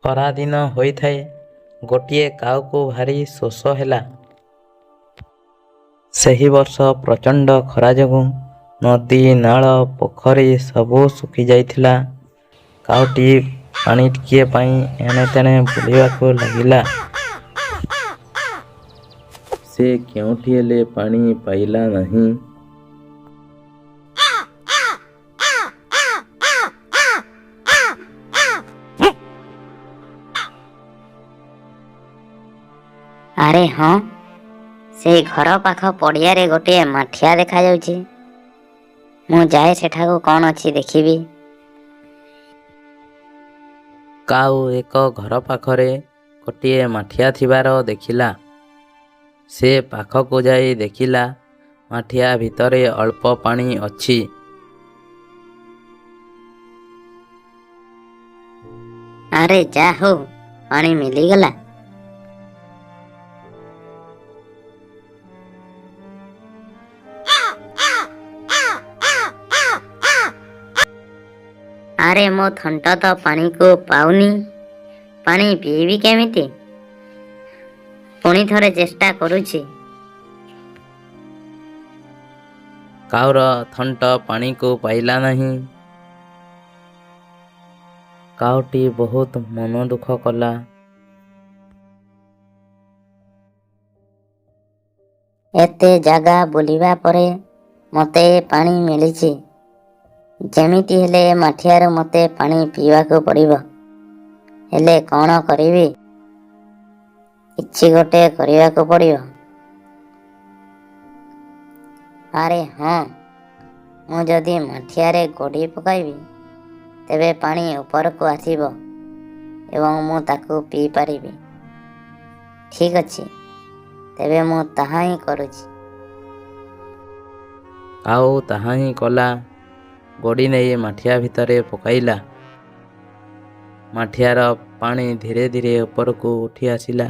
ଖରାଦିନ ହୋଇଥାଏ। ଗୋଟିଏ କାଉକୁ ଭାରି ଶୋଷ ହେଲା। ସେହି ବର୍ଷ ପ୍ରଚଣ୍ଡ ଖରା ଯୋଗୁଁ ନଦୀ, ନାଳ, ପୋଖରୀ ସବୁ ଶୁଖିଯାଇଥିଲା। କାଉଟି ପାଣି ଟିକିଏ ପାଇଁ ଏଣେତେଣେ ବୁଲିବାକୁ ଲାଗିଲା। ସେ କେଉଁଠି ହେଲେ ପାଣି ପାଇଲା ନାହିଁ। ଆରେ ହଁ, ସେଇ ଘର ପାଖ ପଡ଼ିଆରେ ଗୋଟିଏ ମାଠିଆ ଦେଖାଯାଉଛି। ମୁଁ ଯାଏ ସେଠାକୁ, କ'ଣ ଅଛି ଦେଖିବି। କାଉ ଏକ ଘର ପାଖରେ ଗୋଟିଏ ମାଠିଆ ଥିବାର ଦେଖିଲା। ସେ ପାଖକୁ ଯାଇ ଦେଖିଲା, ମାଠିଆ ଭିତରେ ଅଳ୍ପ ପାଣି ଅଛି। ଆରେ ଯା ହଉ, ପାଣି ମିଳିଗଲା। ଆରେ, ମୋ ଥଣ୍ଟ ତ ପାଣିକୁ ପାଉନି, ପାଣି ପିଇବି କେମିତି? ପୁଣି ଥରେ ଚେଷ୍ଟା କରୁଛି। କାଉର ଥଣ୍ଟ ପାଣିକୁ ପାଇଲା ନାହିଁ। କାଉଟି ବହୁତ ମନ ଦୁଃଖ କଲା। ଏତେ ଜାଗା ବୁଲିବା ପରେ ମୋତେ ଏ ପାଣି ମିଳିଛି। ଯେମିତି ହେଲେ ଏ ମାଠିଆରୁ ମୋତେ ପାଣି ପିଇବାକୁ ପଡ଼ିବ। ହେଲେ କ'ଣ କରିବି? କିଛି ଗୋଟେ କରିବାକୁ ପଡ଼ିବ। ଆରେ ହଁ, ମୁଁ ଯଦି ମାଠିଆରେ ଗୋଡ଼ି ପକାଇବି, ତେବେ ପାଣି ଉପରକୁ ଆସିବ ଏବଂ ମୁଁ ତାକୁ ପିଇପାରିବି। ଠିକ୍ ଅଛି, ତେବେ ମୁଁ ତାହା ହିଁ କରୁଛି। କାଉ ତାହା ହିଁ କଲା। ଗୋଡ଼ି ନେଇ ମାଠିଆ ଭିତରେ ପକାଇଲା। ମାଠିଆର ପାଣି ଧୀରେ ଧୀରେ ଉପରକୁ ଉଠି ଆସିଲା।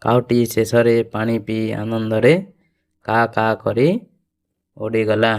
କାଉଟି ଶେଷରେ ପାଣି ପିଇ ଆନନ୍ଦରେ କା କା କରି ଉଡ଼ିଗଲା।